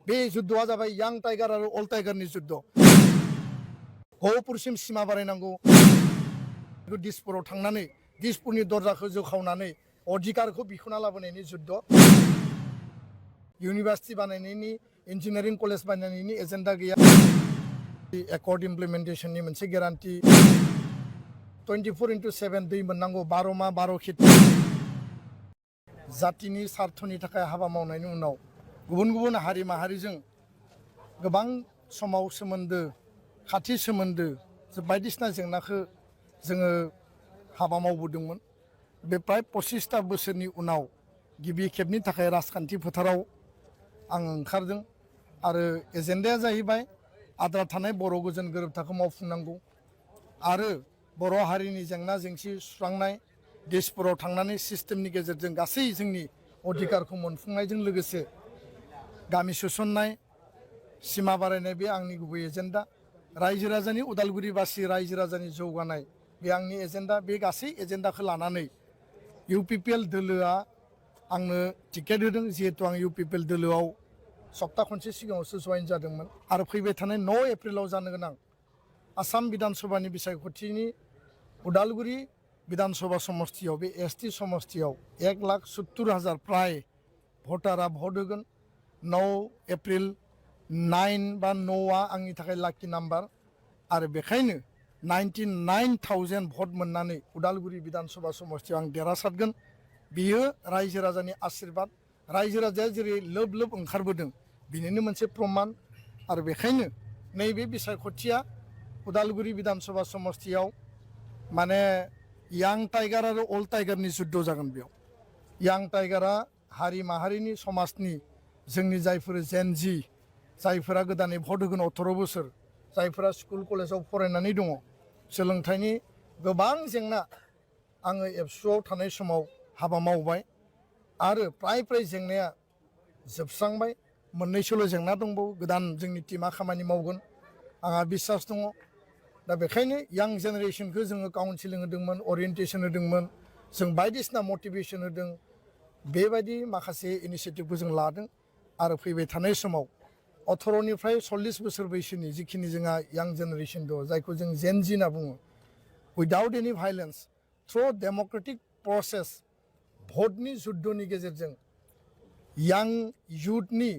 बे जुद्धआ जाबाय यां टाइगार आरो अल टाइगारनि जुद्ध गहपुरसिम सिमा बारायनांगौ दिसपुराव थांनानै दिसपुरनि दरजाखौ जोखावनानै अधिकारखौ बिख'ना लाबोनायनि जुद्ध इउनिभार्सिटि बानायनायनि इन्जिनियारिं कलेज बानायनायनि एजेन्डा गैया एकर्ड इमप्लिमेन्टेशननि मोनसे ग्यारान्टि 24/7 दै मोननांगौ 12 मा 12 खेथि जातिनि सार्थनि थाखाय हाबा मावनायनि उनाव गुबुन गुबुन हारि माहारिजों गोबां समाव सोमोन्दो खाथि सोमोन्दो बायदिसिना जेंनाखौ जोङो हाबा मावबोदोंमोन बे प्राय 25 बोसोरनि उनाव गिबि खेबनि थाखाय राजखान्थि फोथाराव आं ओंखारदों आरो एजेन्डाया जाहैबाय आद्रा थानाय बर' गोजोन गोरोबथाखौ मावफुंनांगौ आरो बर' हारिनि जेंना जेंसि सुस्रांनाय दिसपुराव थांनानै सिस्टेमनि गेजेरजों गासै जोंनि अधिकारखौ मोनफुंनायजों लोगोसे गामि सोसननाय सिमा बारायनाय बे आंनि गुबै एजेन्डा रायजो राजानि उदालगुरिबासि रायजो राजानि जौगानाय बे आंनि एजेन्डा बे गासै एजेन्डाखौ लानानै इउपिपिएल दोलोआ आंनो टिकेट होदों जिहेतु आं इउपिपिएल दोलोआव सप्ता खनसे सिगाङावसो जइन जादोंमोन आरो फैबाय थानाय 9 एप्रिलाव जानो गोनां आसाम बिधानसभानि बिसायख'थिनि उदालगुरि विधानसभा समष्टियाव बे एसटी समष्टियाव 1,70,000 प्राय भटारा भट होगोन 9 एप्रिल 9 बा 9आ आंनि थाखाय लाकी नाम्बार आरो बेखायनो 99,000 भट मोननानै उदालगुरि विधानसभा समष्टियाव आं देरहासारगोन बियो रायजो राजानि आशीर्बाद रायजो राजाया जेरै लोब लोब ओंखारबोदों बिनिनो मोनसे प्रमान आरो बेखायनो नैबे बिसायख'थिया उदालगुरि विधानसभा समष्टियाव माने यां टाइगार आरो अल टाइगारनि जुद्ध जागोन बेयाव यां टाइगारा हारि माहारिनि समाजनि जोंनि जायफोर जेनजि जायफोरा गोदानै भट होगोन 18 बोसोर जायफोरा स्कुल कलेजाव फरायनानै दङ सोलोंथाइनि गोबां जेंना आङो एबसुआव थानाय समाव हाबा मावबाय आरो प्राय जेंनाया जोबस्रांबाय मोननैसोल' जेंना दंबावो गोदान जोंनि टीमा खामानि मावगोन आंहा बिसास दङ दा बेखायनो यां जेनेरेशनखौ जोङो काउन्सिलिं होदोंमोन ओरिएन्टेसन होदोंमोन जों बायदिसिना मटिभेसन होदों बेबायदि माखासे इनिशिएटिभखौ जों लादों आरो फैबाय थानाय समाव 18निफ्राय 40 बोसोर बैसोनि जिखिनि जोंहा यां जेनेरेशन दङ जायखौ जों जेनजि होनना बुङो उइदाउट एनि भाइलेन्स थ्रु डेम'क्रेटिक प्रसेस भटनि जुद्धनि गेजेरजों यां युथनि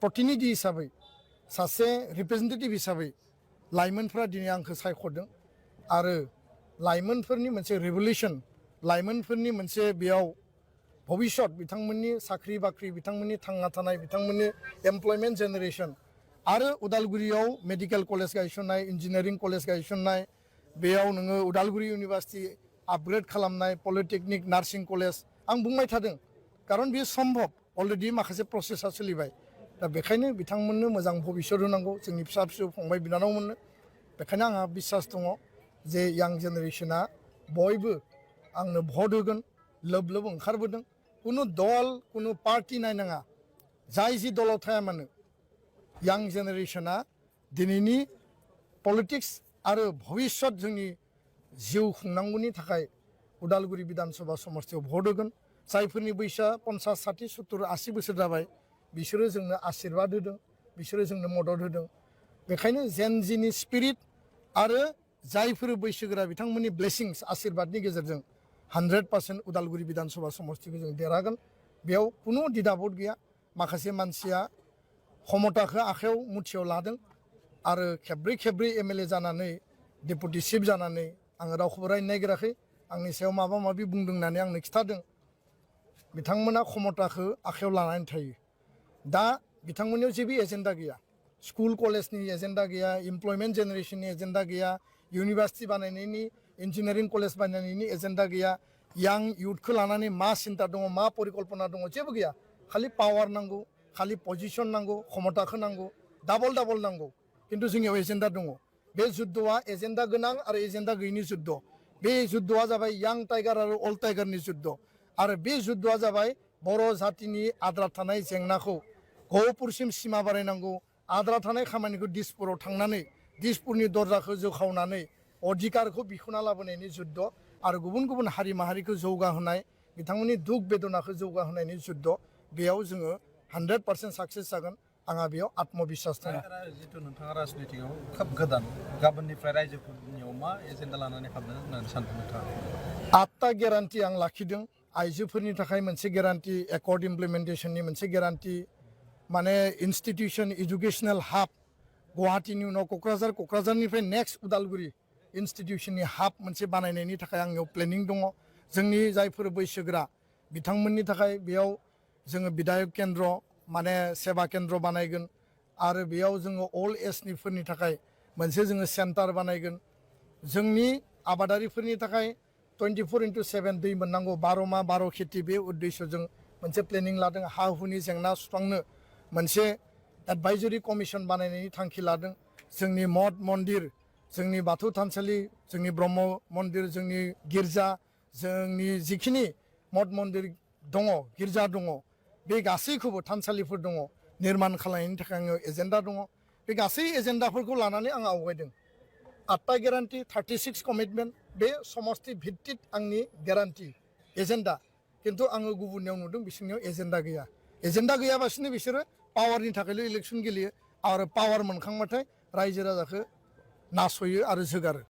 प्रतिनिधि हिसाबै सासे रिप्रेजेन्टेटिभ हिसाबै लाइमोनफोरा दिनै आंखौ सायख'दों आरो लाइमोनफोरनि मोनसे रिभलिउसन लाइमोनफोरनि मोनसे बेयाव भबिष्यत बिथांमोननि साख्रि बाख्रि बिथांमोननि थांना थानाय बिथांमोननि एमप्लयमेन्ट जेनेरेशन आरो उदालगुरियाव मेडिकेल कलेज गायसननाय इन्जिनियारिं कलेज गायसननाय बेयाव नोङो उदालगुरि इउनिभार्सिटि आपग्रेड खालामनाय पलिटेकनिक नार्सिं कलेज आं बुंबाय थादों खारन बेयो सम्भब अलरेडि माखासे प्रसेसा सोलिबाय दा बेखायनो बिथांमोननो मोजां भबिष्यत होनांगौ जोंनि फिसा फिसौ फंबाय बिनानावमोननो बेखायनो आंहा बिसास दङ जे यां जेनेरेशना बयबो आंनो भट होगोन लोब लोब ओंखारबोदों कुनु दल कुनु पार्टी नायनाङा जाय जि दलाव थाया मानो यां जेनेरेशना दिनैनि पलिटिक्स आरो भबिष्यत जोंनि जिउ खुंनांगौनि थाखाय उदालगुरि विधानसभा समष्टियाव भट होगोन जायफोरनि बैसोआ 50, 60, 70, 80 बोसोर जाबाय बिसोरो जोंनो आशीर्बाद होदों बिसोरो जोंनो मदद होदों बेखायनो जेनजिनि स्पिरिट आरो जायफोर बैसोगोरा बिथांमोननि ब्लेसिंस आशीर्बादनि गेजेरजों 100% उदालगुरि विधानसभा समष्टिखौ जों देरहागोन बेयाव कुनु दिदाबद गैया माखासे मानसिया क्षमताखौ आखायाव मुथियाव लादों आरो खेब्रै एमएलए जानानै डेपुटि चिफ जानानै आङो रावखौबो रायनो नागिराखै आंनि सायाव माबा माबि बुंदों होननानै आंनो खिथादों बिथांमोना क्षमताखौ आखायाव लानानै थायो दा बिथांमोननियाव जेबो एजेन्डा गैया स्कुल कलेजनि एजेन्डा गैया इमप्लयमेन्ट जेनेरेशननि एजेन्डा गैया इउनिभार्सिटि बानायनायनि इन्जिनियारिं कलेज बानायनायनि एजेन्डा गैया यां युथखौ लानानै मा सिन्ता दङ मा परिकल्पना दङ जेबो गैया खालि पावार नांगौ खालि पजिशन नांगौ क्षमताखौ नांगौ डाबल नांगौ खिन्थु जोंनियाव एजेन्डा दङ बे जुद्धआ एजेन्डा गोनां आरो एजेन्डा गैयिनि जुद्ध बे जुद्धआ जाबाय यां टाइगार आरो अल टाइगारनि जुद्ध आरो बे जुद्धआ जाबाय बर' जातिनि आद्रा थानाय जेंनाखौ गहपुरसिम सिमा बारायनांगौ आद्रा थानाय खामानिखौ दिसपुराव थांनानै दिसपुरनि दरजाखौ जोखावनानै अधिकारखौ बिख'ना लाबोनायनि जुद्ध आरो गुबुन गुबुन हारि माहारिखौ जौगाहोनाय बिथांमोननि दुख बेदनाखौ जौगाहोनायनि जुद्ध बेयाव जोङो 100% साक्सेस जागोन आंहा बेयाव आत्मबिश्वास दङ जितु नोंथाङा राजनितिआव खोब गोदान गाबोननिफ्राय रायजोफोरनियाव मा एजेन्डा लानानै हाबनो होननानै सानदों नोंथाङा 8टा गेरान्टि आं लाखिदों आइजोफोरनि थाखाय मोनसे गेरान्टि एकर्ड इमप्लिमेन्टेसननि मोनसे गेरान्टि माने इन्स्टिटिउसन एजुकेसनेल हाब गुवाहाटीनि उनाव क'क्राझारनिफ्राय नेक्स्ट उदालगुरि इन्स्टिटिउसननि हाब मोनसे बानायनायनि थाखाय आंनियाव प्लेनिं दङ जोंनि जायफोर बैसोगोरा बिथांमोननि थाखाय बेयाव जोङो बिधायक केन्द्र माने सेबा केन्द्र बानायगोन आरो बेयाव जोङो अल्ड एजनिफोरनि थाखाय मोनसे जोङो सेन्टार बानायगोन जोंनि आबादारिफोरनि थाखाय 24/7 दै मोननांगौ 12 माह 12 खेथि बे उद्देश्यजों मोनसे प्लेनिं लादों हा हुनि जेंना सुस्रांनो मोनसे एडभाइजरि कमिसन बानायनायनि थांखि लादों जोंनि मठ मन्दिर जोंनि बाथौ थानसालि जोंनि ब्रह्म मन्दिर जोंनि गिर्जा जोंनि जिखिनि मठ मन्दिर दङ गिर्जा दङ बे गासैखौबो थानसालिफोर दङ निर्माण खालामनायनि थाखाय आङो एजेन्डा दङ बे गासै एजेन्डाफोरखौ लानानै आं आवगायदों 8टा गेरान्टि 36 कमिटमेन्ट बे समष्टि भित्तिक आंनि गेरान्टि एजेन्डा खिन्थु आङो गुबुननियाव नुदों बिसोरनियाव एजेन्डा गैयाबासिनो बिसोरो पावारनि थाखायल' इलेक्सन गेलेयो आरो पावार मोनखांबाथाय रायजो राजाखौ नासयो आरो जोगारो